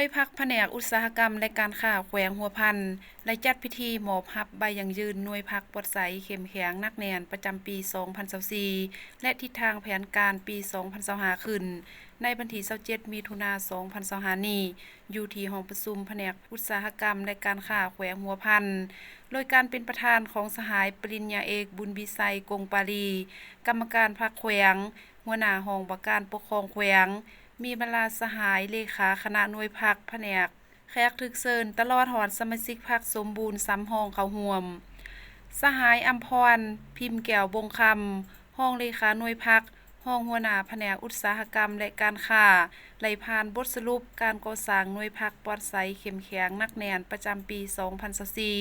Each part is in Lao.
ຍພັກພະແນກອຸດສາຫະກຳ ແລະ ການຄ້າແຂວງຫົວພັນ ໄດ້ຈັດພິທີມອບຮັບໃບຢັ້ງຢືນໜ່ວຍພັກປອດໃສ ເຂັ້ມແຂງ ໜັກແໜ້ນ ປະຈຳປີສອງພັນຊາວສີ່ ແລະ ທິດທາງແຜນການປີສອງພັນຊາວຫ້າ ຂຶ້ນ ໃນວັນທີຊາວເຈັດ ມິຖຸນາ ສອງພັນຊາວຫ້າ ນີ້ ຢູ່ທີ່ຫ້ອງປະຊຸມພະແນກອຸດສາຫະກຳ ແລະ ການຄ້າແຂວງຫົວພັນ ໂດຍການເປັນປະທານຂອງສະຫາຍປະລິນຍາເອກ ບຸນວິໄຊ ກົງປາລີ ກຳມະການພັກແຂວງ, ຫົວໜ້າຫ້ອງວ່າການປົກຄອງແຂວງ, ມີບັນດາສະຫາຍເລຂາຄະນະໜ່ວຍພັກພະແນກ, ແຂກຖືກເຊີນ ຕະຫຼອດຮອດສະມາຊິກພັກສົມບູນສຳຮອງເຂົ້າຮ່ວມ. ສະຫາຍ ອຳພອນ ພິມແກ້ວບົງຄຳ ຮອງເລຂາໜ່ວຍພັກ, ຮອງຫົວໜ້າພະແນກອຸດສາຫະກຳ ແລະ ການຄ້າ ໄດ້ຜ່ານບົດສະຫຼຸບການກໍ່ສ້າງໜ່ວຍພັກປອດໃສ ເຂັ້ມແຂງ ໜັກແໜ້ນ ປະຈຳປີສອງພັນຊາວສີ່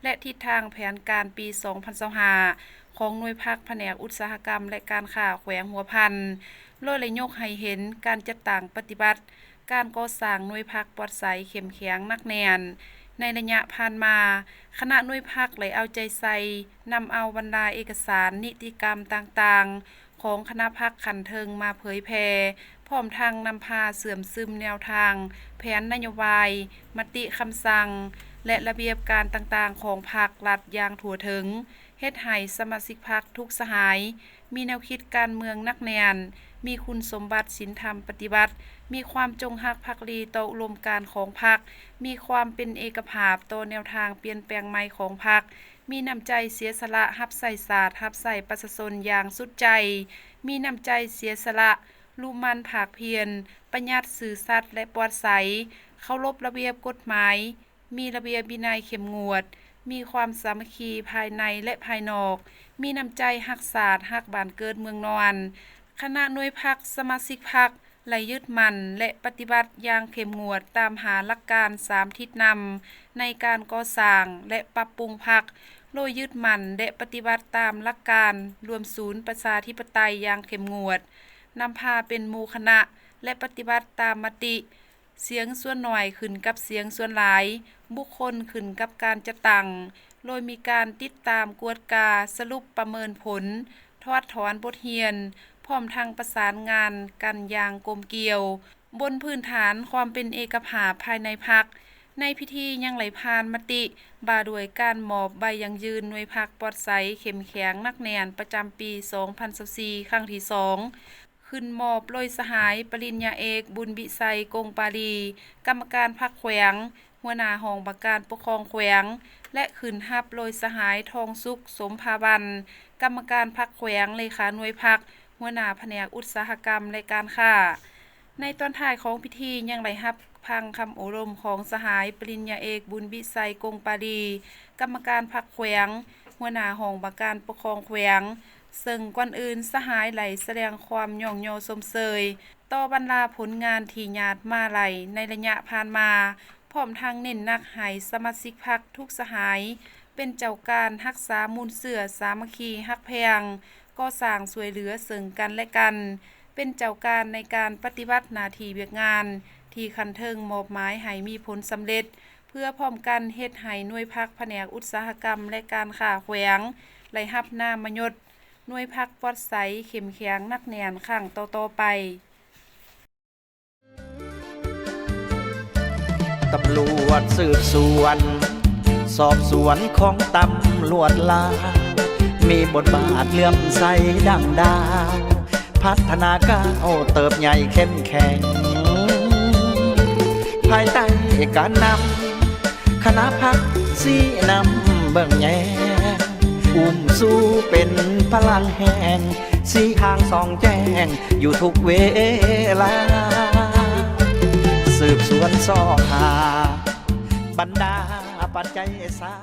ແລະ ທິດທາງແຜນການປີສອງພັນຊາວຫ້າ ຂອງໜ່ວຍພັກພະແນກອຸດສາຫະກຳ ແລະ ການຄ້າແຂວງຫົວພັນ ໂດຍໄດ້ຍົກໃຫ້ເຫັນການຈັດຕັ້ງປະຕິບັດ ການກໍ່ສ້າງໜ່ວຍພັກປອດໃສ ເຂັ້ມແຂງ ໜັກແໜ້ນ. ໃນໄລຍະຜ່ານມາ, ຄະນະໜ່ວຍພັກໄດ້ເອົາໃຈໃສ່ນຳເອົາບັນດາເອກະສານນິຕິກຳຕ່າງໆຂອງຄະນະພັກຂັ້ນເທິງມາເຜີຍແຜ່, ພ້ອມທັງນຳພາເຊື່ອມຊຶມແນວທາງ, ແຜນນະໂຍບາຍ, ມະຕິຄຳສັ່ງ ແລະ ລະບຽບການຕ່າງໆຂອງພັກລັດຢ່າງທົ່ວເຖິງ, ເຮັດໃຫ້ສະມາຊິກພັກທຸກສະຫາຍ ມີແນວຄິດການເມືອງໜັກແໜ້ນ, ມີຄຸນສົມບັດສິນທຳປະຕິວັດ, ມີຄວາມຈົງຮັກພັກດີຕໍ່ອຸດົມການຂອງພັກ, ມີຄວາມເປັນເອກະພາບຕໍ່ແນວທາງປ່ຽນແປງໃໝ່ຂອງພັກ, ມີນ້ຳໃຈເສຍສະຫຼະຮັບໃຊ້ຊາດ, ຮັບໃຊ້ປະຊາຊົນຢ່າງສຸດໃຈ, ມີນ້ຳໃຈເສຍສະຫຼະ, ລຸໝັ່ນພາກພຽນ, ປະຢັດ, ຊື່ສັດ ແລະ ປອດໃສ, ເຄົາລົບລະບຽບກົດໝາຍ, ມີລະບຽບວິໄນເຂັ້ມງວດ, ມີຄວາມສາມັກຄີພາຍໃນ ແລະ ພາຍນອກ, ມີນ້ຳໃຈຮັກຊາດ, ຮັກບ້ານເກີດເມືອງນອນ. ຄະນະໜ່ວຍພັກ, ສະມາຊິກພັກ ໄດ້ຍຶດໝັ້ນ ແລະ ປະຕິບັດຢ່າງເຂັ້ມງວດຕາມຫ້າຫຼັກການສາມທິດນຳໃນການກໍ່ສ້າງ ແລະ ປັບປຸງພັກ, ໂດຍຍຶດໝັ້ນ ແລະ ປະຕິບັດຕາມຫຼັກການລວມສູນປະຊາທິປະໄຕຢ່າງເຂັ້ມງວດ, ນຳພາເປັນໝູ່ຄະນະ ແລະ ປະຕິບັດຕາມມະຕິ ສຽງສ່ວນໜ້ອຍຂຶ້ນກັບສຽງສ່ວນຫຼາຍ, ບຸກຄົນຂຶ້ນກັບການຈັດຕັ້ງ, ໂດຍມີການຕິດຕາມກວດກາ, ສະຫຼຸບປະເມີນຜົນ, ຖອດຖອນບົດຮຽນ, ພ້ອມທັງປະສານງານກັນຢ່າງກົມກ່ຽວ, ບົນພື້ນຖານຄວາມເປັນເອກະພາບພາຍໃນພັກ. ໃນພິທີຍັງໄດ້ຜ່ານມະຕິວ່າດ້ວຍການມອບໃບຢັ້ງຢືນໜ່ວຍພັກປອດໃສ ເຂັ້ມແຂງ ໜັກແໜ້ນ ປະຈຳປີສອງພັນຊາວສີ່ ຄັ້ງທີສອງ ຂຶ້ນມອບໂດຍສະຫາຍປະລິນຍາເອກ ບຸນວິໄຊ ກົງປາລີ ກຳມະການພັກແຂວງ, ຫົວໜ້າຫ້ອງວ່າການປົກຄອງແຂວງ ແລະ ຂຶ້ນຮັບໂດຍສະຫາຍ ທອງສຸກ ສົມພາວັນ ກຳມະການພັກແຂວງ, ເລຂາໜ່ວຍພັກ, ຫົວໜ້າພະແນກອຸດສາຫະກຳ ແລະ ການຄ້າ. ໃນຕອນທ້າຍຂອງພິທີຍັງໄດ້ຮັບຟັງຄຳໂອ້ລົມຂອງສະຫາຍປະລິນຍາເອກ ບຸນວິໄຊ ກົງປາລີ ກຳມະການພັກແຂວງ, ຫົວໜ້າຫ້ອງວ່າການປົກຄອງແຂວງ, ເຊິ່ງກ່ອນອື່ນສະຫາຍໄດ້ສະແດງຄວາມຍ້ອງຍໍຊົມເຊີຍຕໍ່ບັນດາຜົນງານທີ່ຍາດມາໄດ້ໃນໄລຍະຜ່ານມາ, ພ້ອມທັງເນັ້ນໜັກໃຫ້ສະມາຊິກພັກທຸກສະຫາຍເປັນເຈົ້າການຮັກສາມູນເຊື້ອສາມັກຄີຮັກແພງ, ກໍ່ສ້າງຊ່ວຍເຫຼືອເຊິ່ງກັນ ແລະ ກັນ, ເປັນເຈົ້າການໃນການປະຕິບັດໜ້າທີ່ວຽກງານທີ່ຂັ້ນເທິງມອບໝາຍໃຫ້ມີຜົນສຳເລັດ, ເພື່ອພ້ອມກັນເຮັດໃຫ້ໜ່ວຍພັກພະແນກອຸດສາຫະກຳ ແລະ ການຄ້າແຂວງ ໄດ້ຮັບນາມມະຍົດ ໜ່ວຍພັກປອດໃສ ເຂັ້ມແຂງ ໜັກແໜ້ນ ຄັ້ງຕໍ່ໆໄປ. ຕຳຫຼວດສືບສວນ ສອບສວນຂອງຕຳຫຼວດລາວ ມີບົດບາດເຫຼື້ອມໃສດັ່ງດາວ ພັດທະນາກ້າວເຕີບໃຫຍ່ເຂັ້ມແຂງ ພາຍໃຕ້ການນຳ ຄະນະພັກຊີ້ນຳເບິ່ງແຍງ ອຸ້ມຊູເປັນພະລັງແຮງ ຊີ້ທາງສ່ອງແຈ້ງຢູ່ທຸກເວລາ ສືບສວນຊອກຫາບັນດາປັດໄຈສາ